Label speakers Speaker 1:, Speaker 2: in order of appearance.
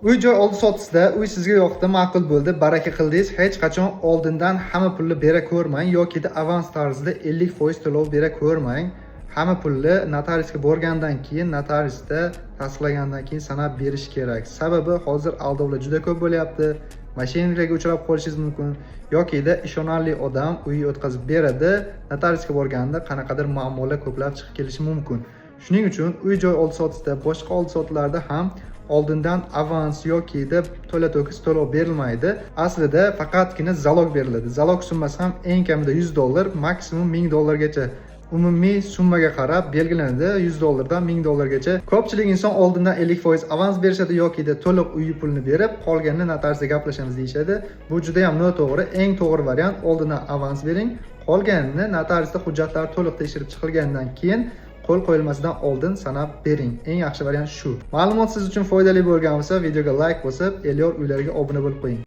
Speaker 1: Uy joy oldi sotisida uy sizga yoqdi, ma'qul bo'ldi, baraka qildingiz, hech qachon oldindan hamma pulni bera ko'rmang yokida avans tarzida 50% to'lov bera ko'rmang. Hamma pulni notariusga borgandan keyin, notariusda tasdiqlagandan keyin sanab berish kerak. Sababi hozir aldovlar juda ko'p bo'lyapti. Мошенник larga uchrab qolishingiz mumkin yokida ishonarli odam uy o'tkazib beradi, notariusga borganda qanaqadir muammolar ko'plab chiqib kelishi mumkin. Shuning uchun uy joy oldi sotishda, boshqa oldi sotuvlarda ham oldindan avans yokida to'la to'kis to'lov berilmaydi. Aslida faqatgina залог beriladi. Залог summasi ham eng kamida 100 dollar, maksimum 1000 dollargacha, umumiy summaga qarab belgilanadi, 100 dollardan 1000 dollargacha. Ko'pchilik inson oldindan 50% avans berishadi yokida to'liq uy pulini berib, qolganini notariusda gaplashamiz deyishadi. Bu juda ham noto'g'ri. Eng to'g'ri variant: oldindan avans bering, qolganini notariusda hujjatlar to'liq tekshirib chiqilgandan keyin, qo'l qo'yilmasidan oldin sanab bering. Eng yaxshi variant shu. Ma'lumot siz uchun foydali bo'lgan bo'lsa, videoga layk bosib, Elyor uylariga obuna bo'lib qo'ying.